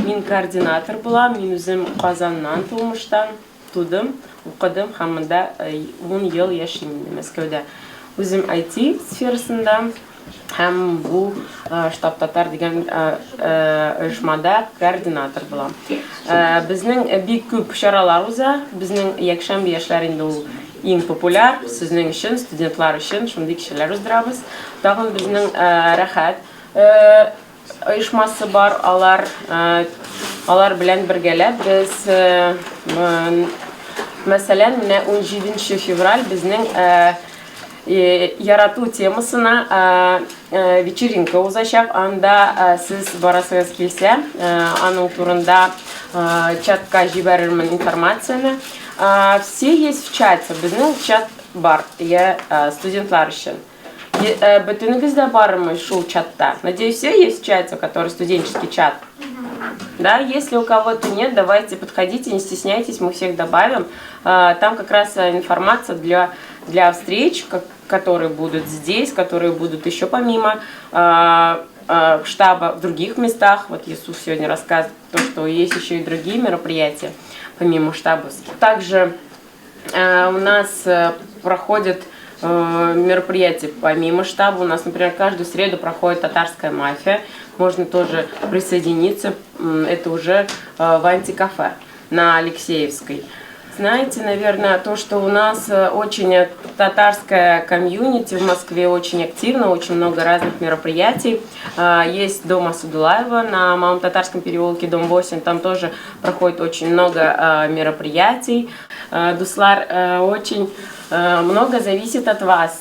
Мин координатор булам. Мин үзем Казаннан тумыштан тудым, укыдым һәм монда 10 ел яшим инде Мәскәүдә. Үзем IT сферасында һәм бу Штаб татар дигән оешмада координатор булам. Безнең бик күп чаралар уза. Безнең якшәмбе яшьләр инде ул иң популяр, сезнең өчен, студентлар өчен шундый кичәләр уздырабыз. Тагын безнең Рәхәт оешмасы бар, алар алар белән бергәләп без, мәсәлән, менә 17 февраль безнең ярату темасына вечеринка узачак. Анда сез барасыгыз килсә, аның турында чатка җибәрермен информацияне. Все есть в чате. Безнең чат бар, я студентлар өчен. Бөтенегез дә бармы шул чатта? Надеюсь, все есть в чате, который студенческий чат? Да, если у кого-то нет, давайте подходите, не стесняйтесь, мы всех добавим. Там как раз информация для встреч, которые будут здесь, которые будут еще помимо штаба в других местах. Вот Юсуф сегодня рассказывает, то, что есть еще и другие мероприятия, помимо штабовских. Также у нас проходят мероприятия помимо штаба. У нас, например, каждую среду проходит татарская мафия. Можно тоже присоединиться. Это уже в антикафе на Алексеевской. Знаете, наверное, то, что у нас очень татарская комьюнити в Москве очень активно, очень много разных мероприятий. Есть дом Асадулаева на Малом Татарском переулке, дом 8, там тоже проходит очень много мероприятий. Дуслар, очень много зависит от вас.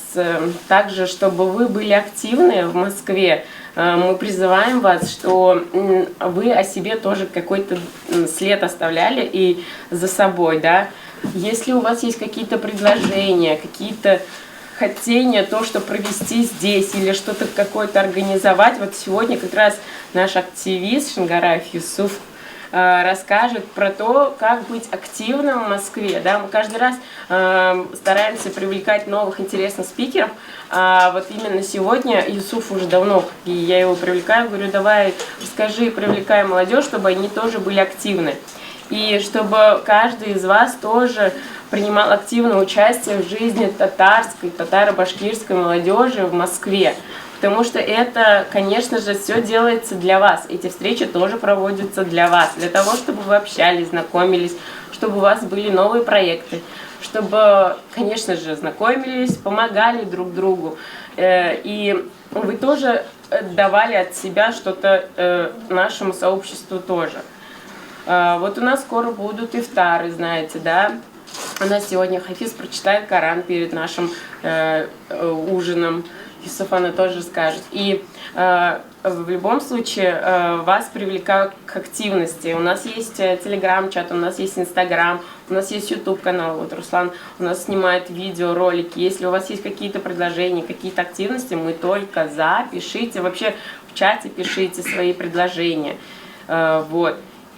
Также, чтобы вы были активны в Москве, мы призываем вас, что вы о себе тоже какой-то след оставляли и за собой, да. Если у вас есть какие-то предложения, какие-то хотения, то, что провести здесь или что-то какое-то организовать, вот сегодня как раз наш активист Шангараев Юсуф расскажет про то, как быть активным в Москве. Да? Мы каждый раз стараемся привлекать новых интересных спикеров. А вот именно сегодня Юсуф уже давно, и я его привлекаю, говорю, давай расскажи, привлекай молодежь, чтобы они тоже были активны. И чтобы каждый из вас тоже принимал активное участие в жизни татарской, татаро-башкирской молодежи в Москве. Потому что это, конечно же, все делается для вас. Эти встречи тоже проводятся для вас, для того, чтобы вы общались, знакомились, чтобы у вас были новые проекты, чтобы, конечно же, знакомились, помогали друг другу. И вы тоже давали от себя что-то нашему сообществу тоже. Вот у нас скоро будут ифтары, знаете, да? У нас сегодня Хафиз прочитает Коран перед нашим ужином. Юсуф она тоже скажет. И в любом случае вас привлекаю к активности. У нас есть телеграм-чат, у нас есть инстаграм, у нас есть ютуб-канал. Вот Руслан у нас снимает видео, ролики. Если у вас есть какие-то предложения, какие-то активности, мы только за. Пишите, вообще в чате пишите свои предложения. Вот.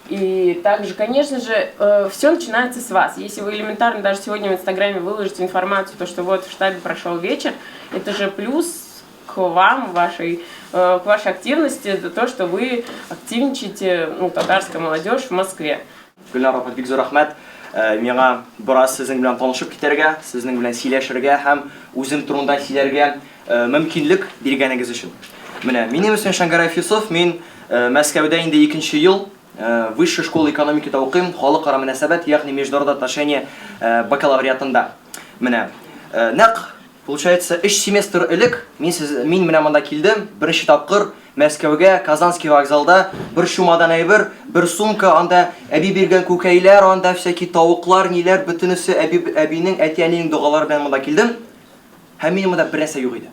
И также, конечно же, все начинается с вас. Если вы элементарно даже сегодня в Инстаграме выложите информацию, то, что вот в штабе прошел вечер, это же плюс к вам, к вашей активности, это то, что вы активничаете, ну, татарская молодежь в Москве. Гөлнар апа, бик зур рәхмәт. Миңа бераз сезнең белән танышып китәргә, сезнең белән сөйләшергә һәм үзем турында сөйләргә мөмкинлек биргәнегез өчен. Менә, минем исемем Шангараев Юсуф, мин Мәскәүдә инде икенче ел Высшая школа экономикада укыйм, халыкара мөнәсәбәт, ягъни международное отношение бакалавриатында. Менә, нәкъ, получается, өч семестр элек мин сез, мин менә монда килдем, беренче тапкыр Мәскәүгә, Казанский вокзалда бер чумадан әйбер, бер сумка, анда әби биргән күкәйләр, анда всякие тавыклар, ниләр, бөтенесе әби, әбинең, әти-әнинең догалары белән монда килдем. Һәм минем монда бернәрсә юк иде.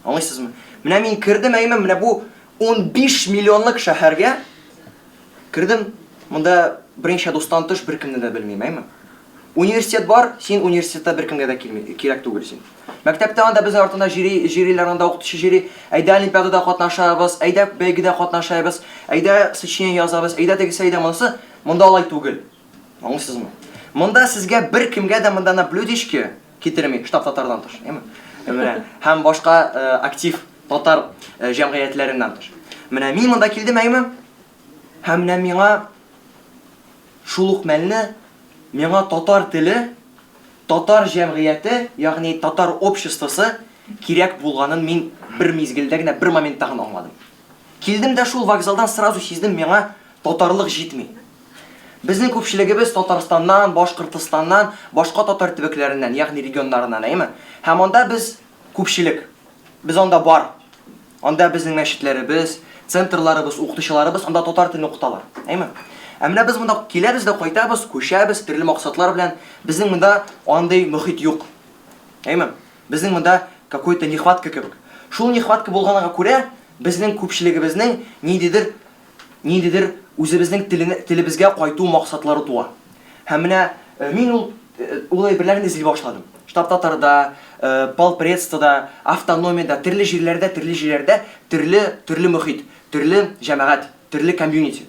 Аңлыйсызмы? Менә мин кердем, әйме, менә бу 15 миллионлык шәһәргә кердем, монда берничә дустан тыш беркемне дә белмим, әйме? Университет бар, син университетта беркемгә дә килми, кирәк түгел син. Мәктәптә анда безнең артында җыри, җыриләр, анда укытучы җыри, әйдә олимпиадада катнашабыз, әйдә бәйгедә катнашабыз, әйдә сочинение язабыз, әйдә тегесе, әйдә монысы. Монда алай түгел. Аңлыйсызмы? Монда сезгә беркемгә дә монда на блюдечке китерми, штаб татардан тыш, әйме? Менә һәм башка актив татар җәмгыятьләреннән тыш. Менә мин монда килдем, әйме? Һәм менә миңа шул ук мәлне миңа татар теле, татар җәмгыяте, ягъни татар обществосы кирәк булганын мин бер мизгелдә генә, бер моментта гына аңладым. Килдем дә шул вокзалдан сразу сиздем, миңа татарлык җитми. Безнең күпчелегебез Татарстаннан, Башкортостаннан, башка татар төбәкләреннән, ягъни регионнарыннан, әйеме? Һәм анда без күпчелек. Без анда бар. Анда безнең мәчетләребез, центрларыбыз, укытучыларыбыз анда татар телен укыталар. Әйме? Ә менә без монда киләбез дә кайтабыз, күчәбез төрле максатлар белән. Безнең монда андый мохит юк. Әйме? Безнең монда какой-то нехватка кебек. Шул нехватка булганга күрә, безнең күпчелегебезнең ниндидер ниндидер үзебезнең телене, телебезгә кайту максатлары туа. Һәм менә мин ул ул әйберләрне эзли башладым. Штаб татарда, полпредствода, автономиядә, төрле җирләрдә, төрле җирләрдә төрле төрле мохит, төрле җәмәгать, төрле комьюнити.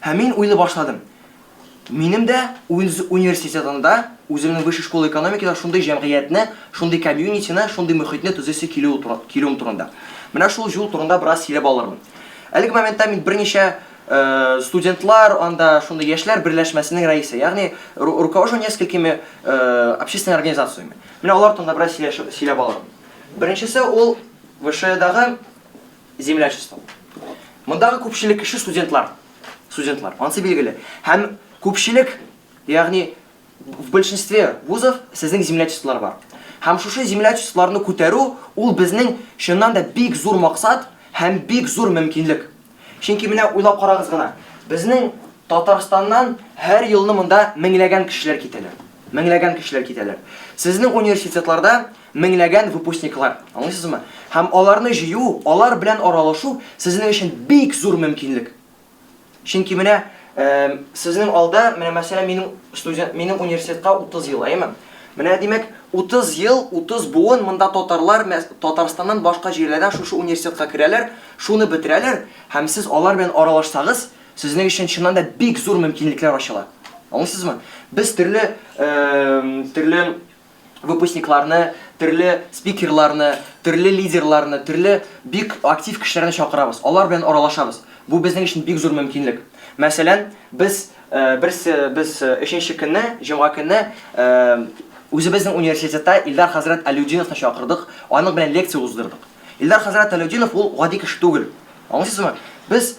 Һәм мин уйлый башладым. Минем дә үз университетымда, үземнең Высшей школа экономикада шундый җәмгыятьне, шундый комьюнитины, шундый мохитне төзисе килү килүем турында. Менә шул җул турында бераз сөйләп алырмын. Әлеге моментта мин берничә студентлар, анда шундый яшьләр берләшмәсенең рәисе, ягъни руковожу несколькими общественными организациями. Менә алар турында бераз сөйләп алырмын. Беренчесе ул ВШЭдагы землячество. Мондагы күпчелек кеше студентлар. Студентлар. Ансы билгеле. Һәм күпчелек, ягъни в большинстве вузов сезнең землячестволар бар. Һәм шушы землячестволарны күтәрү ул безнең чыннан да бик зур максат һәм бик зур мөмкинлек. Чөнки менә уйлап карагыз гына, безнең Татарстаннан һәр елны монда меңләгән кешеләр китәләр. Меңләгән кешеләр китәләр. Сезнең университетларда меңләгән выпускниклар, аңлыйсызмы? Һәм аларны җыю, алар белән аралашу сезнең өчен бик зур мөмкинлек. Чөнки менә сезнең алда, менә мәсәлән, минем студент, минем университетка 30 ел, әйеме? Менә димәк, 30 ел, 30 буын монда татарлар Татарстаннан башка җирләрдән шушы университетка керәләр, шуны бетерәләр һәм сез алар белән аралашсагыз, сезнең өчен чыннан да бик зур мөмкинлекләр ачыла. Аңлыйсызмы? Без төрле төрле выпускникларны, төрле спикерларны, төрле лидерларны, төрле бик актив кешеләрне чакырабыз. Алар белән аралашабыз. Бу безнең өчен бик зур мөмкинлек. Мәсәлән, без э, берсе без э, өченче көнне, җомга көнне э, үзебезнең университетта Илдар хәзрәт Алюдиновны чакырдык, аның белән лекция уздырдык. Илдар хәзрәт Алюдинов ул гади кеше түгел. Аңлыйсызмы? Без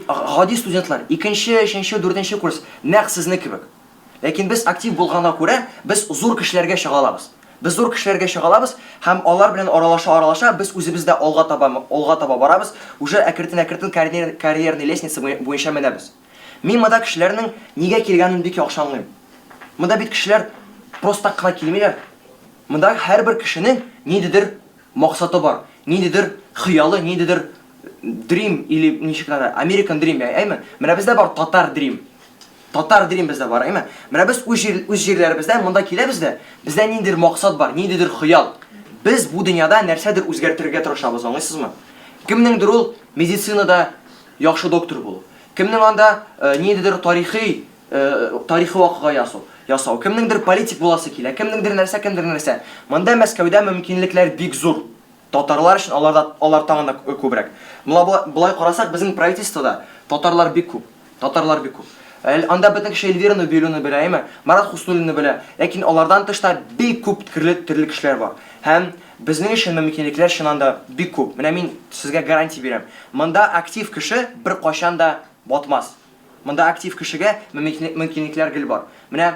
гади студентлар, икенче, өченче, дүртенче курс, нәкъ сезне кебек. Ләкин без актив булганга күрә, без зур кешеләргә чыга алабыз. Без зур кешеләргә чыга алабыз һәм алар белән аралаша-аралаша без үзебез дә алга таба алга таба барабыз, уже әкертен-әкертен карьер карьерный лестница буенча менәбез. Мин монда кешеләрнең нигә килгәнен бик яхшы аңлыйм. Монда бит кешеләр просто так кына килмиләр. Монда һәрбер кешенең ниндидер максаты бар, ниндидер хыялы, ниндидер dream или ничек аны, American dream, әйме? Менә бездә бар татар dream. Татар дилим бездә бар, әйме? Менә без үз җир, үз җирләребездә монда киләбез дә, бездә ниндидер максат бар, ниндидер хыял. Без бу дөньяда нәрсәдер үзгәртергә тырышабыз, аңлыйсызмы? Кемнеңдер ул медицинада яхшы доктор булу, кемнең анда э, ниндидер тарихи э, тарихи вакыйга ясау, ясау, кемнеңдер политик буласы килә, кемнеңдер нәрсә, кемдер нәрсә. Монда Мәскәүдә мөмкинлекләр бик зур. Татарлар өчен аларда алар тагын да күбрәк. Мола болай карасак, безнең правительствода татарлар бик күп. Татарлар бик күп. Анда бөтен кеше Эльвира Нурбиуллина белә, әйме? Марат Хуснуллинны белә. Ләкин алардан тыш та бик күп төрле төрле кешеләр бар. Һәм безнең өчен мөмкинлекләр чыннан да бик күп. Менә мин сезгә гарантия бирәм. Монда актив кеше беркайчан да батмас. Монда актив кешегә мөмкинлекләр гел бар. Менә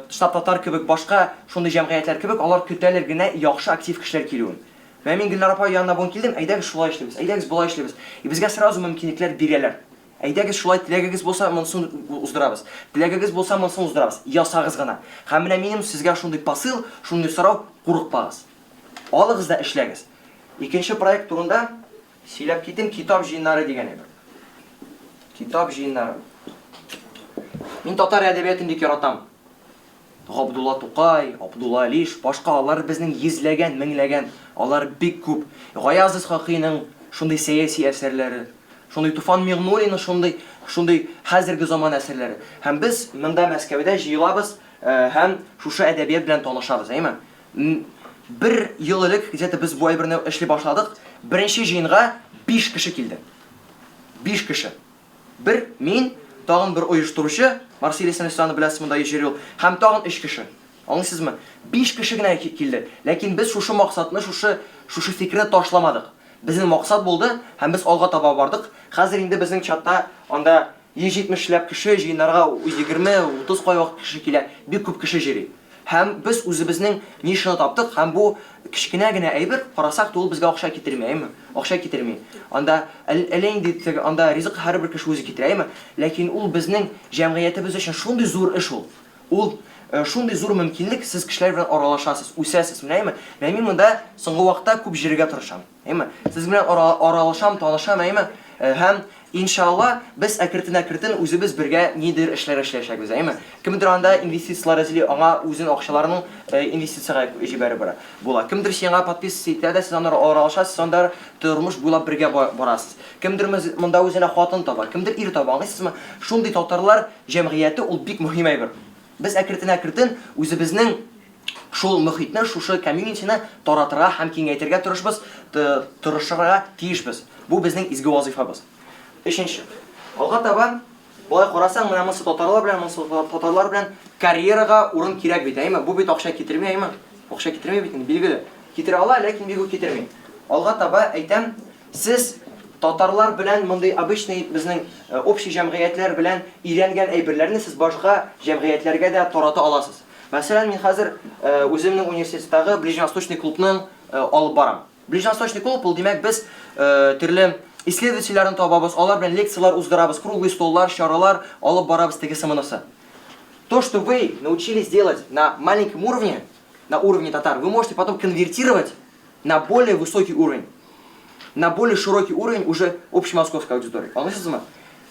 Штаб татар кебек, башка шундый җәмгыятьләр кебек, алар көтәләр генә яхшы актив кешеләр килүен. Менә мин Гөлнар апа янына бүген килдем, әйдәгез шулай эшлибез, әйдәгез болай эшлибез. И безгә сразу мөмкинлекләр бирәләр. Әйдәгез шулай, теләгегез булса, монысын уздырабыз. Теләгегез булса, монысын уздырабыз. Ясагыз гына. Һәм менә минем сезгә шундый посыл, шундый сорау, курыкмагыз. Алыгыз да эшләгез. Икенче проект турында Сөйләп китим, китап җыеннары дигән әйбер. Китап җыеннары. Мин татар әдәбиятын бик яратам. Габдулла Тукай, Абдулла Алиш, башка алар безнең йөзләгән, меңләгән, алар бик күп. Гаяз Исхакыйның шундый сәяси әсәрләре, шундый Туфан Миңнуллинның шундый, шундый хәзерге заман әсәрләре. Һәм без монда Мәскәүдә җыелабыз һәм шушы әдәбият белән танышабыз, әйеме? Бер ел элек где-то без бу әйберне эшли башладык. Беренче җыенга 5 кеше килде. 5 кеше. Бер мин, тагын бер оештыручы, Марсель Исәнов, беләсез, монда йөри ул, һәм тагын өч кеше. Аңлыйсызмы? Биш кеше генә килде. Ләкин без шушы максатны, шушы шушы фикерне ташламадык. Безнең максат булды һәм без алга таба бардык. Хәзер инде безнең чатта анда 170 ләп кеше, җыеннарга 20, 30 кайвакыт кеше килә, бик күп кеше йөри. Һәм без үзебезнең нишаны таптык, һәм бу кечкенә генә әйбер, карасак та, ул безгә акча китерми, әйеме? Акча китерми. Анда әллә нинди теге, анда ризык һәрбер кеше үзе китерә, әйеме? Ләкин ул безнең җәмгыятебез өчен шундый зур эш ул. Ул шундый зур мөмкинлек, сез кешеләр белән аралашасыз, үсәсез, менә әйеме? Менә мин монда соңгы вакытта күп йөрергә тырышам. Әйме? Сез белән аралашам, танышам, әйме? Һәм, иншалла, без әкертен-әкертен үзебез бергә нидер эшләр эшләячәкбез, әйме? Кемдер анда инвестицияләр эзли, аңа үзен акчаларының инвестициягә җибәреп бара. Була. Кемдер сиңа подписываться итә дә, сез аны аралашасыз, анда тормыш буйлап бергә барасыз. Кемдер монда үзенә хатын таба, кемдер ир таба, аңлыйсызмы? Шундый татарлар җәмгыяте ул бик мөһим әйбер. Без әкертен-әкертен үзебезнең шул мөхитне, шушы комьюнитины таратырга һәм киңәйтергә тырышбыз, тырышырга тиешбез. Бу безнең изге вазыйфабыз. Өченче. Алга таба, болай карасаң, менә монысы татарлар белән, монысы татарлар белән карьерага урын кирәк бит, әйме? Бу бит акча китерми, әйме? Акча китерми бит инде, билгеле. Китерә ала, ләкин бик үк китерми. Алга таба әйтәм, сез татарлар белән мондый обычный безнең общий җәмгыятьләр белән өйрәнгән әйберләрне сез башка җәмгыятьләргә дә тарата аласыз. Мәсәлән, мин хәзер үземнең университеттагы Ближневосточный клубның алып барам. Ближневосточный клуб ул, димәк, без төрле исследовательләрне табабыз, алар белән лекцияләр уздырабыз, круглый столлар, чаралар алып барабыз, тегесе-монысы. То, что вы научились делать на маленьком уровне, на уровне татар, вы можете потом конвертировать на более высокий уровень, на более широкий уровень уже общемосковской аудитории. Аңлыйсызмы?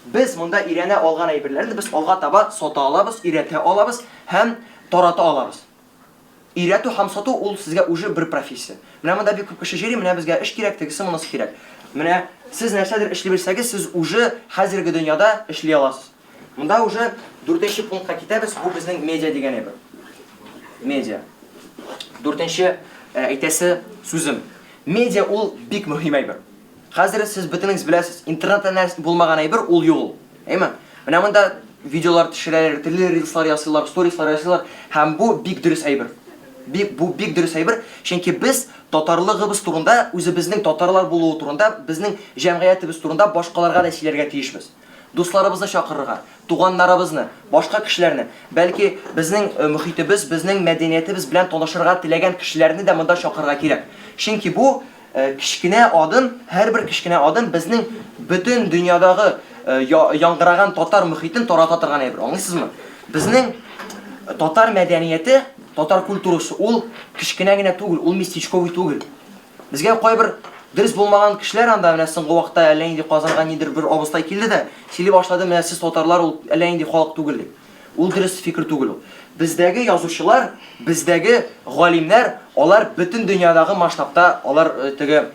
Без монда өйрәнә алган әйберләрне без алга таба сата алабыз, өйрәтә алабыз һәм тарата алабыз. Өйрәтү һәм сату ул сезгә уже бер профессия. Менә монда бик күп кеше йөри, менә безгә эш кирәк, тегесе монысы кирәк. Менә сез нәрсәдер эшли белсәгез, сез уже хәзерге дөньяда эшли аласыз. Монда уже дүртенче пунктка китәбез, бу безнең медиа дигән әйбер. Медиа. Дүртенче әйтәсе сүзем. Медиа ул бик мөһим әйбер. Хәзер сез бөтенегез беләсез, интернетта нәрсә булмаган әйбер ул юк ул. Әйме? Менә монда видеолар төшерәләр, төрле рилслар ясыйлар, сторислар ясыйлар һәм бу бик дөрес әйбер. Бик, бу бик дөрес әйбер, чөнки без татарлыгыбыз турында, үзебезнең татарлар булуы турында, безнең җәмгыятебез турында башкаларга да сөйләргә тиешбез. Дусларыбызны чакырырга, туганнарыбызны, башка кешеләрне, бәлки безнең мөхитебез, безнең мәдәниятебез белән танышырга теләгән кешеләрне дә монда чакырырга кирәк. Чөнки бу кечкенә адым, һәрбер кечкенә адым безнең бөтен дөньядагы яңгыраган татар мөхитен тарата торган әйбер. Аңлыйсызмы? Безнең татар мәдәнияте, татар культурасы ул кечкенә генә түгел, ул местечковый түгел. Безгә кайбер дөрес булмаган кешеләр анда менә соңгы вакытта әллә нинди Казанга нидер бер абыстай килде дә, сөйли башлады, менә сез татарлар ул әллә нинди халык түгел дип. Ул дөрес фикер түгел ул. Бездәге язучылар, бездәге галимнәр, алар бөтен дөньядагы масштабта алар э, теге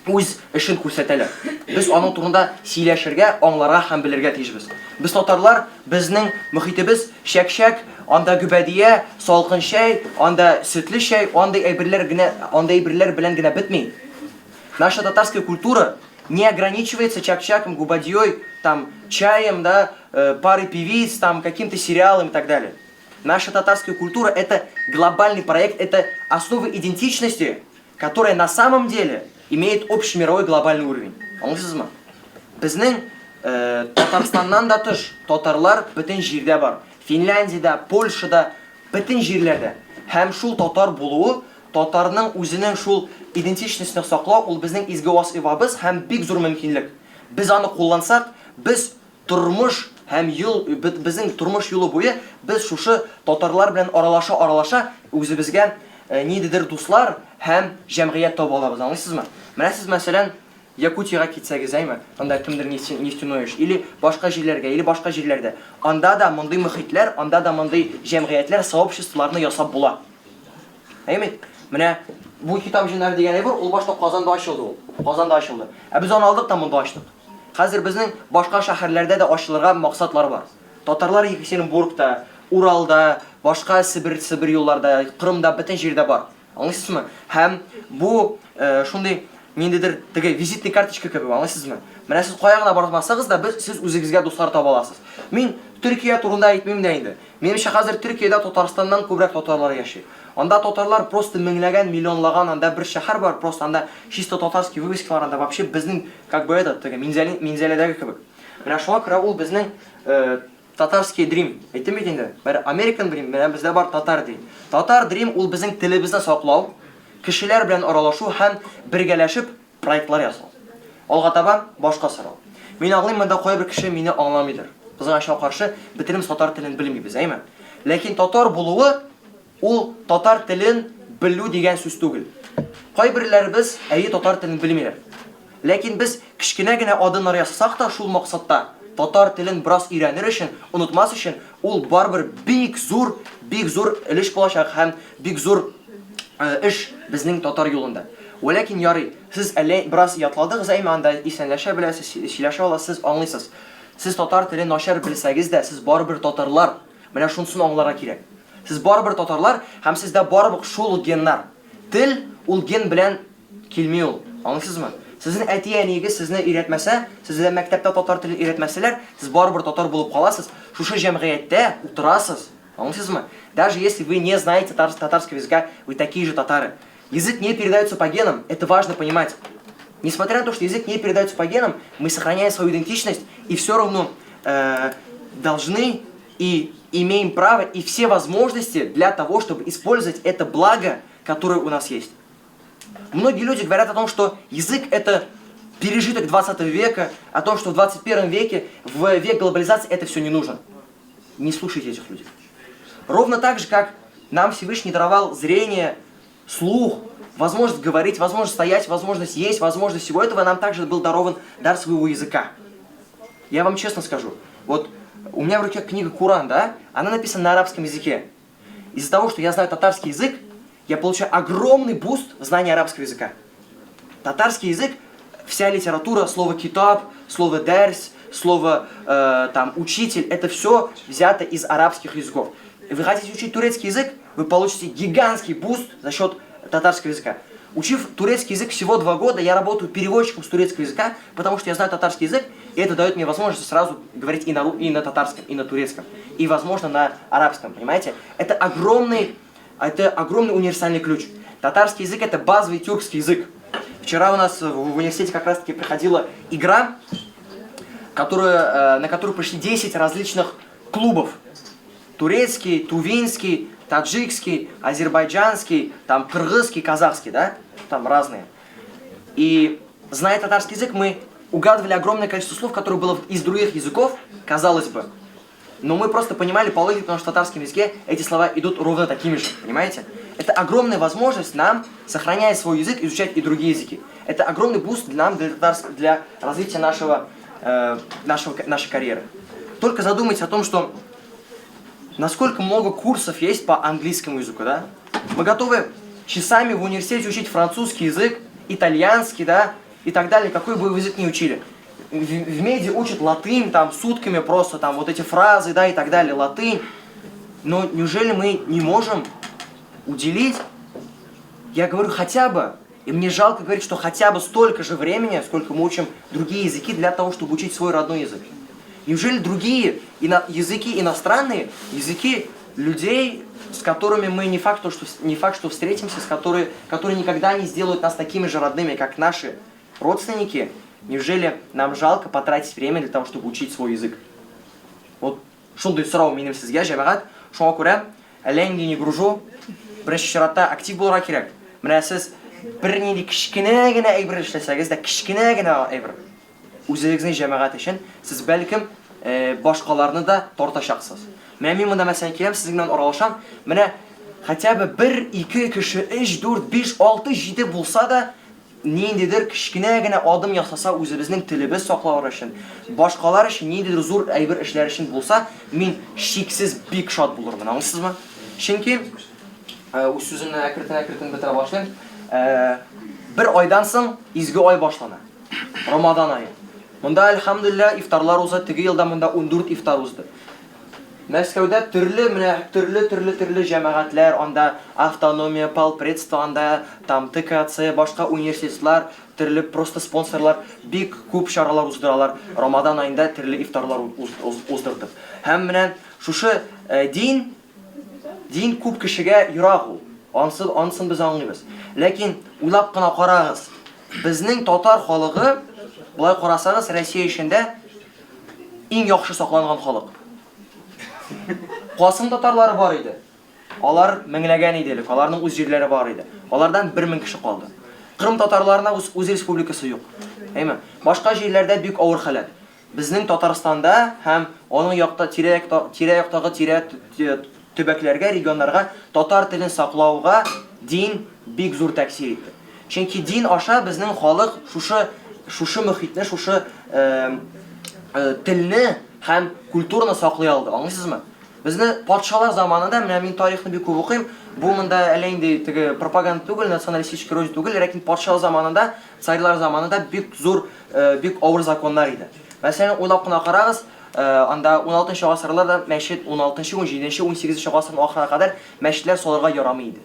үз эшен күрсәтәләр. Без аның турында сөйләшергә, аңларга һәм белергә тиешбез. Без татарлар, безнең мөхитебез чәк-чәк, анда гөбәдия, салкын чәй, анда сөтле чәй, андый әйберләр генә, андый әйберләр белән генә бетми. Наша татарская культура не ограничивается чак-чаком, губадьей, там, чаем, да, парой певиц, там, каким-то сериалом и так далее. Наша татарская культура – это глобальный проект, это основа идентичности, которая на самом деле имеет общемировой глобальный уровень. Аңлыйсызмы? Безнең Татарстаннан да тыш татарлар бөтен җирдә бар. Финляндиядә, Польшада, бөтен җирләрдә. Һәм шул татар булуы, татарның үзенең шул идентичностьны саклау, ул безнең изге вазыйфабыз һәм бик зур мөмкинлек. Без аны куллансак, без тормыш һәм юл, безнең тормыш юлы буе без шушы татарлар белән аралаша-аралаша үзебезгә ниндидер дуслар һәм җәмгыять таба алабыз, аңлыйсызмы? Менә сез, мәсәлән, Якутиягә китсәгез, әйме, анда кемдер нефтяной эш, или башка җирләргә, или башка җирләрдә. Анда да мондый мөхитләр, анда да мондый җәмгыятьләр, сообществоларны ясап була. Әйме? Менә бу китап җыеннары дигән әйбер, ул башта Казанда ачылды ул. Казанда ачылды. Ә без аны алдык та монда ачтык. Хәзер безнең башка шәһәрләрдә дә ачылырга максатлар бар. Татарлар Екатеринбургта, Уралда, башка Себер, Себер юлларда, Кырымда, бөтен җирдә бар. Аңлыйсызмы? Һәм бу шундый ниндидер теге визитный карточка кебек, аңлыйсызмы? Менә сез кая гына бармасагыз да, без сез үзегезгә дуслар таба аласыз. Мин Төркия турында әйтмим дә инде. Минемчә, хәзер Төркиядә Татарстаннан күбрәк татарлар яши. Анда татарлар просто меңләгән, миллионлаган, анда бер шәһәр бар, просто анда чисто татарский вывескалар, анда вообще безнең как бы этот, теге Минзәле, Минзәләдәге кебек. Менә шуңа күрә ул безнең э, татарский дрим. Әйттем бит инде. Бер American dream, менә бездә бар татар dream. Татар dream ул безнең телебезне саклау, кешеләр белән аралашу һәм бергәләшеп проектлар ясау. Алга таба башка сорау. Мин аңлыйм, монда кайбер кеше мине аңламыйдыр. Кызганычка каршы, бөтенебез татар телен белмибез, әйме? Ләкин татар булуы ул татар телен белү дигән сүз түгел. Кайберләребез, әйе, татар телен белмиләр. Ләкин без кечкенә генә адымнар ясасак та шул максатта, татар телен бераз өйрәнер өчен, онытмас өчен, ул барыбер бик зур, бик зур өлеш булачак һәм бик зур эш безнең татар юлында. Вәләкин ярый, сез әллә бераз ятладыгыз, әйме, анда исәнләшә беләсез, сөйләшә аласыз, аңлыйсыз. Сез татар телен начар белсәгез дә, сез барыбер татарлар. Менә шунысын аңларга кирәк. Сез барыбер татарлар һәм сездә барыбер шул ук геннар. Тел ул ген белән килми ул. Аңлыйсызмы? Сезнең әти-әниегез сезне өйрәтмәсә, сезгә мәктәптә татар телен өйрәтмәсәләр, сез барыбер татар булып каласыз, шушы җәмгыятьтә утырасыз. Аңлыйсызмы? Даже если вы не знаете татарского языка, вы такие же татары. Язык не передается по генам, это важно понимать. Несмотря на то, что язык не передается по генам, мы сохраняем свою идентичность и все равно должны и имеем право и все возможности для того, чтобы использовать это благо, которое у нас есть. Многие люди говорят о том, что язык это пережиток 20 века, о том, что в 21 веке, в век глобализации это все не нужно. Не слушайте этих людей. Ровно так же, как нам Всевышний даровал зрение, слух, возможность говорить, возможность стоять, возможность есть, возможность всего этого, нам также был дарован дар своего языка. Я вам честно скажу, вот у меня в руке книга Куран, да, она написана на арабском языке. Из-за того, что я знаю татарский язык, я получаю огромный буст в знании арабского языка. Татарский язык, вся литература, слово китап, слово дәрс, слово там учитель, это все взято из арабских языков. Вы хотите учить турецкий язык, вы получите гигантский буст за счет татарского языка. Учив турецкий язык всего 2 года, я работаю переводчиком с турецкого языка, потому что я знаю татарский язык, и это дает мне возможность сразу говорить и на татарском, и на турецком, и, возможно, на арабском, понимаете? Это огромный универсальный ключ. Татарский язык – это базовый тюркский язык. Вчера у нас в университете как раз-таки проходила игра, на которую пришли 10 различных клубов. Турецкий, тувинский, таджикский, азербайджанский, там кыргызский, казахский, да? Там разные. И зная татарский язык, мы угадывали огромное количество слов, которые было из других языков, казалось бы. Но мы просто понимали по логике, потому что в татарском языке эти слова идут ровно такими же, понимаете? Это огромная возможность нам, сохраняя свой язык, изучать и другие языки. Это огромный буст для нам, для развития нашей карьеры. Только задумайтесь о том, что насколько много курсов есть по английскому языку, да? Мы готовы часами в университете учить французский язык, итальянский, да, и так далее, какой бы вы язык ни учили. В меди учат латынь, там, сутками просто, там, вот эти фразы, да, и так далее, латынь. Но неужели мы не можем уделить, я говорю, хотя бы, и мне жалко говорить, что хотя бы столько же времени, сколько мы учим другие языки для того, чтобы учить свой родной язык. Неужели другие языки иностранные, языки людей, с которыми мы не факт, что встретимся, которые никогда не сделают нас такими же родными, как наши родственники, неужели нам жалко потратить время для того, чтобы учить свой язык? Вот шундый сорау минем сезгә, җәмәгать. Шуңа күрә әллә инде не гружу. Беренче чиратта актив булырга кирәк. Менә сез бернинди кечкенә генә әйбер эшләсәгез дә, кечкенә генә әйбер. Үзегезнең җәмәгать өчен сез бәлкем башкаларны да тартачаксыз. Менә мин монда мәсәлән киләм, сезнең белән аралашам. Менә хотя бы бер, ике кеше, өч, дүрт, биш, алты, җиде булса да, ниндидер кечкенә генә адым ясаса үзебезнең телебез саклау өчен, башкалар өчен ниндидер зур әйбер эшләр өчен булса, мин шиксез бик шат булырмын, аңлыйсызмы? Чөнки үз сүземне әкрен-әкрен бетерә башлыйм. Бер айдан соң изге ай башлана. Рамазан ае. Монда, әлхәмдүлилләһ, ифтарлар уза, теге елда монда 14 ифтар узды. Мәскәүдә төрле менә төрле төрле төрле җәмәгатьләр, анда автономия, полпредство, анда там ТКЦ, башка университетлар. төрле просто спонсорлар бик күп чаралар уздыралар, Рамадан аенда төрле ифтарлар уздыртып. Һәм менә шушы дин, дин күп кешегә ерак ул. Ансы, анысын без аңлыйбыз. Ләкин уйлап кына карагыз, безнең татар халыгы, болай карасагыз, Россия эчендә иң яхшы сакланган халык. Касым татарлары бар иде. Алар меңләгән иде элек, аларның үз җирләре бар иде. Алардан 1000 кеше калды. Кырым татарларына үз, үз республикасы юк. Әйме? Башка җирләрдә бик авыр халәт. Безнең Татарстанда һәм аның якта тирә-якта тирә-яктагы тирә төбәкләргә, регионнарга татар телен саклауга дин бик зур тәэсир итте. Чөнки дин аша безнең халык шушы шушы мөхитне, шушы э, э, телне һәм культураны саклый алды. Аңлыйсызмы? Безне патшалар заманында, менә мин тарихны бик күп укыйм, бу монда әллә инде теге пропаганда түгел, националистический розе түгел, ләкин патшалар заманында, царьлар заманында бик зур, бик авыр законнар иде. Мәсәлән, уйлап кына карагыз, анда 16 гасырларда мәчет 16, 17, 18 гасырның ахырына кадәр мәчетләр салырга ярамый иде.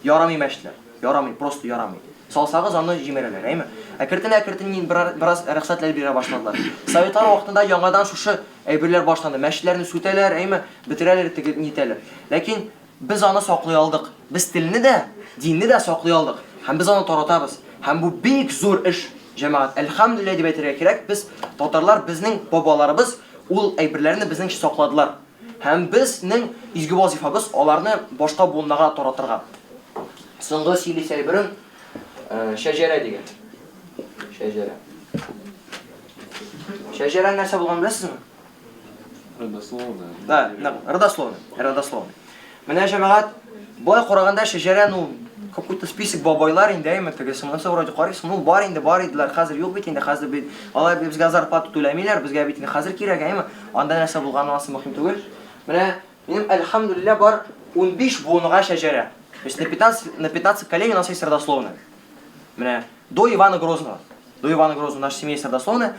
Ярамый мәчетләр. Ярамый, просто ярамый. Салсагыз, аны җимерәләр, әйме? Әкертен-әкертен бераз рөхсәтләр бирә башладылар. Советлар вакытында яңадан шушы әйберләр башланды. Мәчетләрне сүтәләр, әйме, бетерәләр, теге нитәләр. Ләкин без аны саклый алдык. Без телне дә, динне дә саклый алдык. Һәм без аны таратабыз. Һәм бу бик зур эш, җәмәгать. Әлхәмдүлилләһ дип әйтергә кирәк, без татарлар, безнең бабаларыбыз ул әйберләрне безнең өчен сакладылар. Һәм безнең изге вазифабыз аларны башка буыннарга таратырга. Соңгы сөйлисе әйберем шәҗәрә дигән. Шәҗәрә. Шәҗәрә нәрсә булганын беләсезме? Родословная. Да, родословная, родословная. Менә җәмәгать, болай караганда шәҗәрә, ну, какой-то список бабайлар инде, әйме, тегесе, монысы вроде карыйсың, ну, бар инде, бар иделәр, хәзер юк бит инде, хәзер бит, алай безгә зарплата түләмиләр, безгә бит инде хәзер кирәк, әйме, анда нәрсә булганы анысы мөһим түгел. Менә минем, әлхәмдүлилләһ, бар 15 буынга шәҗәрә. То есть на 15, на 15 поколений у нас есть родословная. Менә до Ивана Грозного. До Ивана Грозного наша семья есть родословная.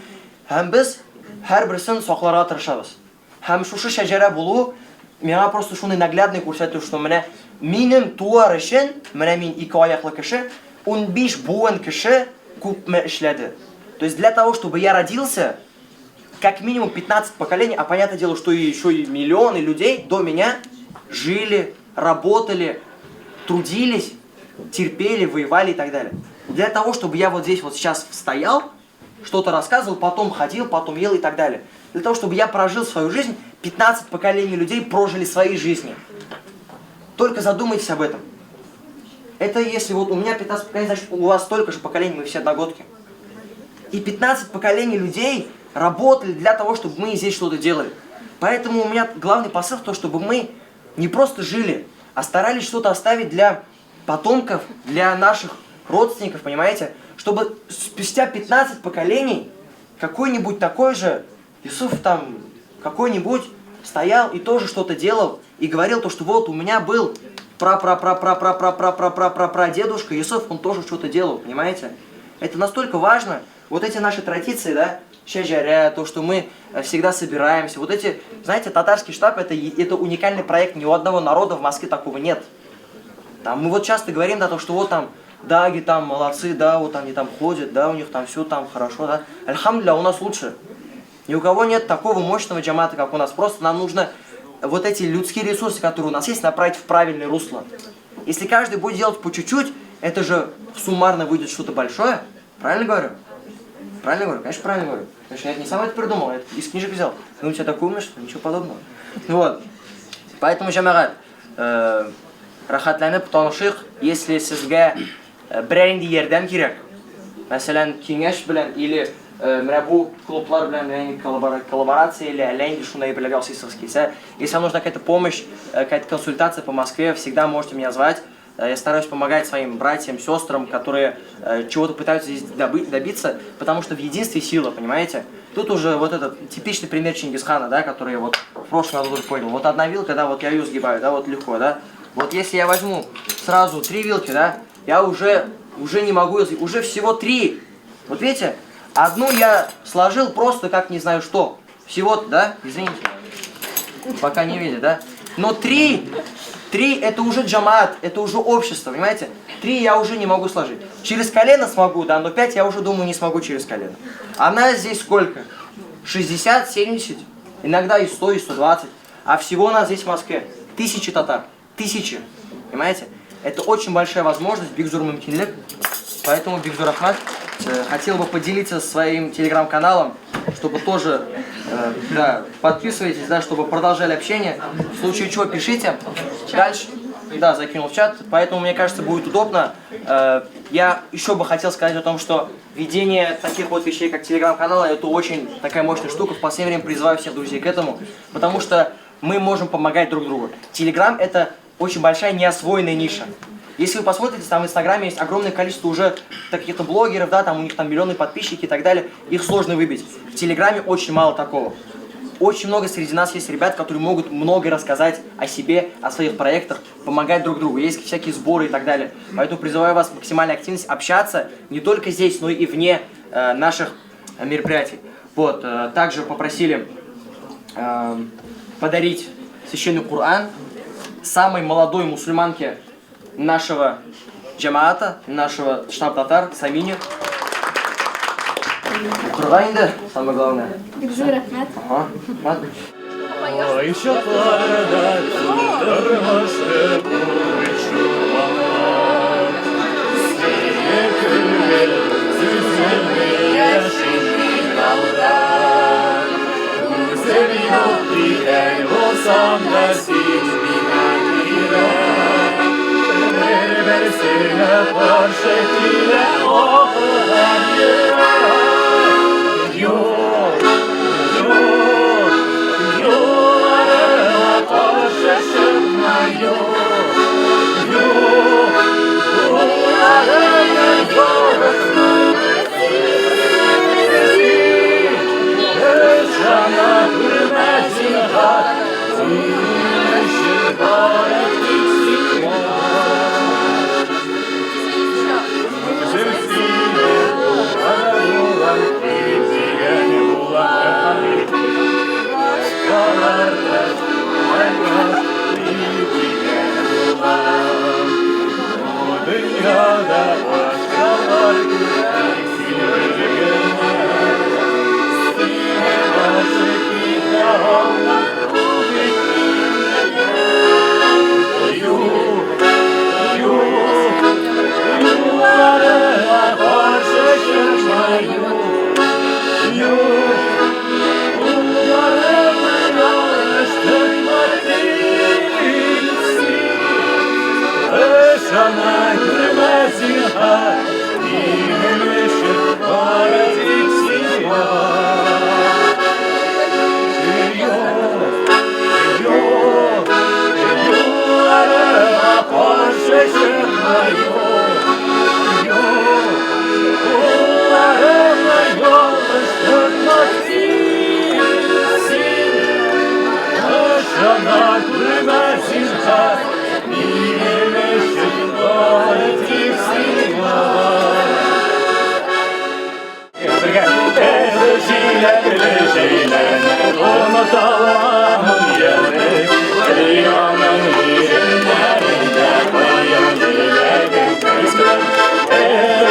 Һәм без һәрберсен сакларга тырышабыз. Һәм шушы шәҗәрә булу миңа просто шуны наглядный күрсәтү, что менә минем туар өчен, менә мин ике аяклы кеше, 15 буын кеше күпме эшләде. То есть для того, чтобы я родился, как минимум 15 поколений, а понятное дело, что еще и миллионы людей до меня жили, работали, трудились, терпели, воевали и так далее. Для того, чтобы я вот здесь вот сейчас стоял, что-то рассказывал, потом ходил, потом ел и так далее. Для того, чтобы я прожил свою жизнь, 15 поколений людей прожили свои жизни. Только задумайтесь об этом. Это если вот у меня 15 поколений, значит у вас столько же поколений, мы все одногодки. И 15 поколений людей работали для того, чтобы мы здесь что-то делали. Поэтому у меня главный посыл в том, чтобы мы не просто жили, а старались что-то оставить для потомков, для наших родственников, понимаете? Чтобы спустя 15 поколений какой-нибудь такой же Юсуф там какой-нибудь стоял и тоже что-то делал и говорил то, что вот у меня был пра-пра-пра-пра-пра-пра-пра-пра-пра-пра-прадедушка Юсуф, он тоже что-то делал, понимаете? Это настолько важно. Вот эти наши традиции, да, шәҗәрә, то, что мы всегда собираемся, вот эти, знаете, татарский штаб, это уникальный проект, ни у одного народа в Москве такого нет. Там мы вот часто говорим, да, то, что вот там даги там молодцы, да, вот они там ходят, да, у них там все там хорошо, да. Әлхәмдүлилләһ, у нас лучше. Ни у кого нет такого мощного джамата, как у нас. Просто нам нужно вот эти людские ресурсы, которые у нас есть, направить в правильное русло. Если каждый будет делать по чуть-чуть, это же суммарно выйдет что-то большое. Правильно говорю? Правильно говорю? Конечно, правильно говорю. Конечно, я это не сам это придумал, я это из книжек взял. Ну, у тебя такой умный, что ничего подобного. Вот. Поэтому, җәмәгать, рәхәтләнеп танышыйк, если сезгә берәр инде ярдәм кирәк, мәсәлән, киңәш белән или менә бу клублар белән менә коллаборация или әллә инде шундай әйберләр ясыйсыгыз килсә, если вам нужна какая-то помощь, какая-то консультация по Москве, всегда можете меня звать. Я стараюсь помогать своим братьям, сестрам, которые чего-то пытаются здесь добиться, потому что в единстве сила, понимаете? Тут уже вот этот типичный пример Чингисхана, да, который я вот в прошлом году тоже понял. Вот одна вилка, да, вот я ее сгибаю, да, вот легко, да. Вот если я возьму сразу три вилки, да, я уже не могу, уже всего три. Вот видите, одну я сложил просто как не знаю что. Всего-то, да, извините, пока не видят, да. Но три, Три это уже джамаат, это уже общество, понимаете? Три я уже не могу сложить. Через колено смогу, да, но пять я уже думаю не смогу через колено. А нас здесь сколько? 60, 70, иногда и 100, и 120. А всего у нас здесь в Москве тысячи татар. Тысячи. Понимаете? Это очень большая возможность, Бик зур мөмкинлек. Поэтому бик зур рәхмәт хотел бы поделиться своим телеграм-каналом, чтобы тоже, да, подписывайтесь, да, чтобы продолжали общение. В случае чего пишите. Дальше, да, закинул в чат, поэтому, мне кажется, будет удобно. Я еще бы хотел сказать о том, что ведение таких вот вещей, как телеграм-канал, это очень такая мощная штука. В последнее время призываю всех друзей к этому, потому что мы можем помогать друг другу. Телеграм – это очень большая неосвоенная ниша. Если вы посмотрите, там в Инстаграме есть огромное количество уже каких-то блогеров, да, там у них там миллионы подписчики и так далее, их сложно выбить. В Телеграме очень мало такого. Очень много среди нас есть ребят, которые могут многое рассказать о себе, о своих проектах, помогать друг другу. Есть всякие сборы и так далее. Поэтому призываю вас максимально активность общаться не только здесь, но и вне наших мероприятий. Вот, также попросили подарить священный Коран самой молодой мусульманке нашего джамаата, нашего штаб татар, Самине. Укырга инде, самое главное. Бик зур рәхмәт. Ага, рәхмәт. Ай чакларда тормышы уй-чуаннар. Сине түгел, сүземне яшим мин алда. Үзем юк дигән булсам да син миңа кирәк. Бер-берсенә каршы килә акылган йөрәк. Юк, юк, юлларыма каршы чыкма, юк, юк, кулларыңны ялгызма. Син ышана күрмә зинһар, минем өчен бары тик син бар. Үзем сине булган булам, дигән булам, башкаларда дигән булам. Бу дөньяда башкалар күп, син бер генә. Сине гашыйк итә алмам, бу бит Юк, юк, юлларыма каршы чыкма, юк, юк, кулларымны ялгыштырма син, син. Ышана күрмә зинһар, минем өчен бары тик син бар. Юк, юк, юлларыма каршы чыкма, юк, юк, кулларымны ялгыштырма син, син. Ышана күрмә зинһар, минем өчен бары тик син бар. Бергә җиләкле җәйләрне оныталамын яме Дөньяның иреннәрендә каен җиләге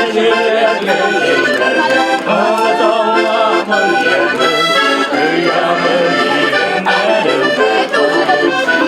Җиләкле җәйләрне оныталамын яме Дөньяның иреннәрендә каен җиләге.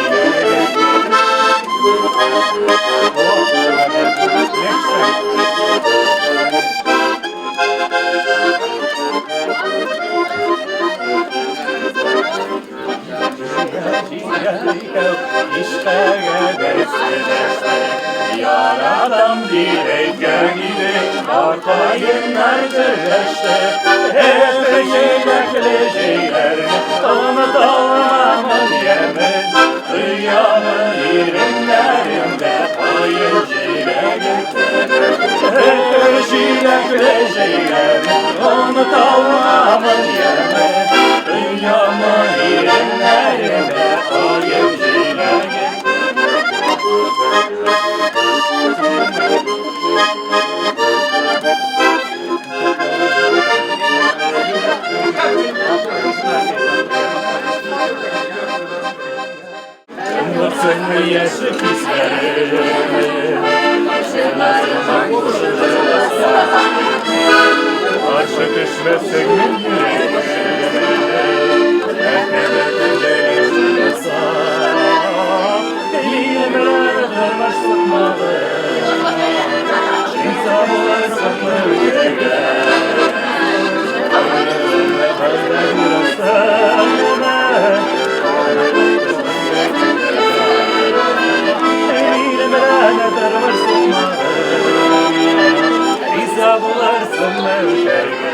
Яратам дип әйткән идең, Аркаеннар көрәште. Җиләкле җәйләрне оныталмамын ямен. Дөньяның иреннәрендә каен җиләге. Җиләкле җәйләрне оныталмамын ямен. Дөньяның иреннәрендә каен җиләге. Онытмассыңмы яшьлек хисләреңне? Җырларыма кушыласың. Каршы төшмәссеңме йөрәгемә? Мәхәббәтемдә җырласам. Минем белән тормыш сукмагы. Риза булырсыңмы үтәргә? Риза булырсыңмы үтәргә?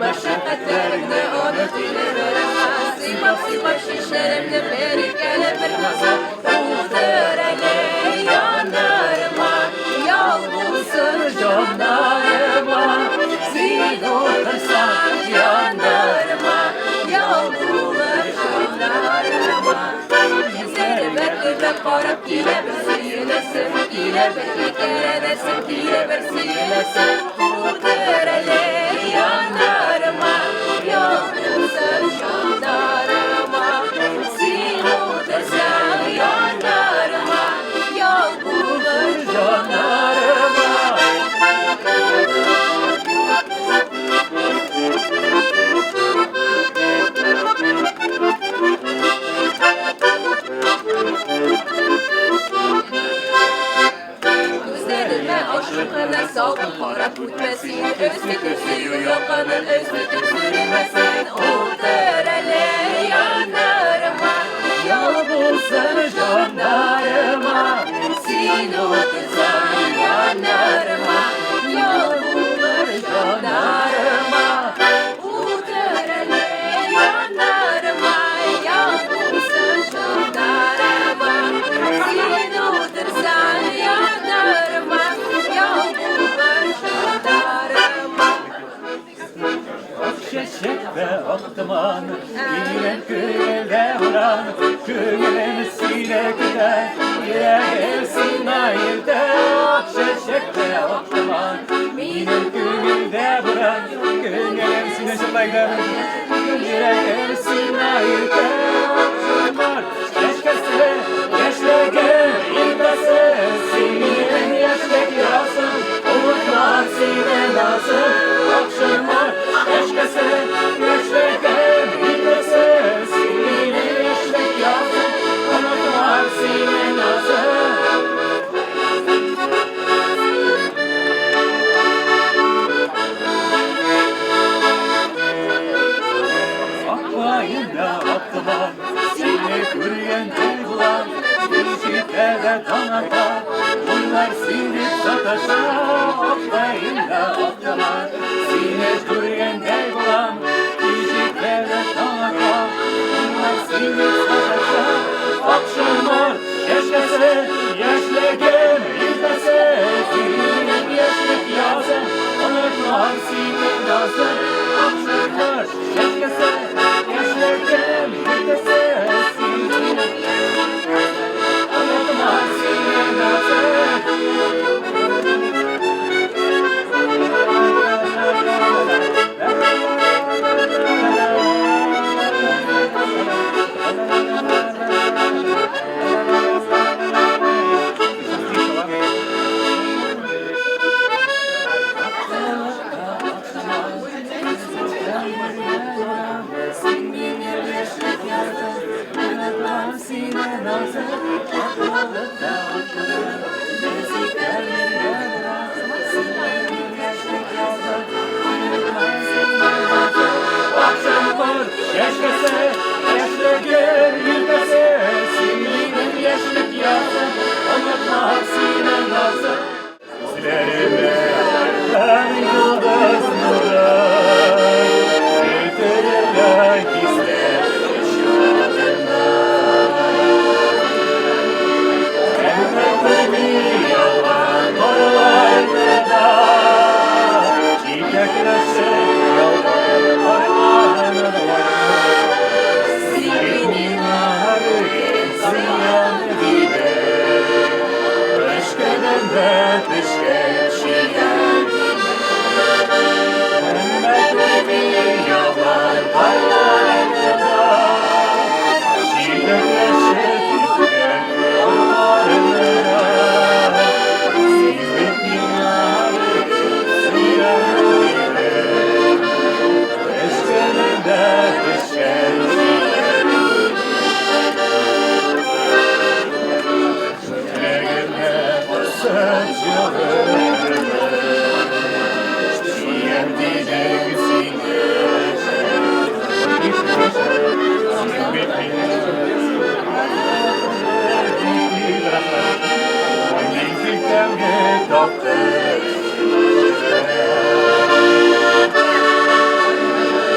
Мәшәкатьләреңне оныт иле Сыйпап, сыйпап чәчләремне бер иркәләп бер назлап Утыр әле яннарыма, ял булсын җаннарыма. Син утырсаң яннарыма, ял булыр җаннарыма. Йөзләремә төбәп карап килә бер сөенәсем, килә бер иркәләнәсем, килә бер сөенәсем. Утыр әле яннарыма, ял булсын җаннарыма. Син утырсаң яннарыма, ял булыр җаннарыма. Күзләремә ашык кына салкын карап үтмәсен, Өстетеп сөю якынын, өстетеп сүрелмәсен. Утыр әле яннарыма, ял булсын җаннарыма. Син утырсаң яннарыма, ял булыр җаннарыма. Утыр әле яннарыма, ял булсын җаннарыма. Син утырсаң яннарыма, ял булыр җаннарыма. Чәчәктә ак томан, минем күңелдә буран, күңелем сине көтә, йөрәгем сиңа илтә. Ак чәчәктә ак томан, минем күңелдә буран, күңелем сине җырлайды, йөрәгем сиңа илтә. Акшомар чәчкәсе, яшьлегем иртәсе, синең яшьлек язың, онытма сине назым. Акшомар чәчкәсе, яшьлегем иртәсе, синең яшьлек язың, онытма сине назым. Аккаенда ак томан, сине күргәндәй булам, җитә дә таң ата, уйлар сине саташа. Аккаенда ак томан, сине күргәндәй булам, җитә дә таң ата, уйлар сине саташа. Акшомар чәчкәсе, яшьлегем иртәсе, синең яшьлек язың, онытма сине назым. Акшомар чәчкәсе, яшьлегем иртәсе, синең онытма сине назым. Эшкәлемдә пешкән Йөрәгемә басып җылы Сөям дидең син. Син бит минем Мин тәүге тапкыр.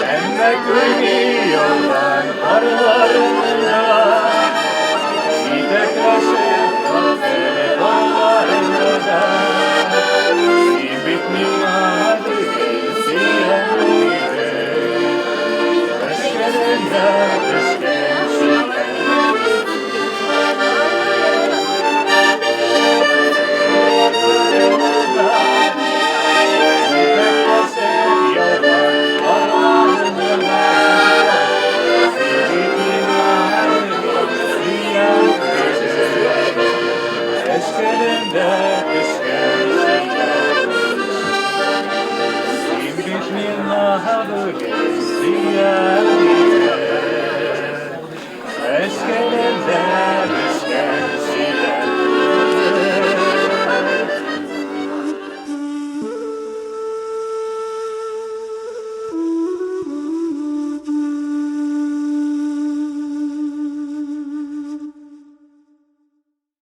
Әмма күрми яуган карларны, Җитәкләшеп татлы балларны да. Син бит миңа түгел, сөям дидең. Эшкәлемдә пешкән чияләр.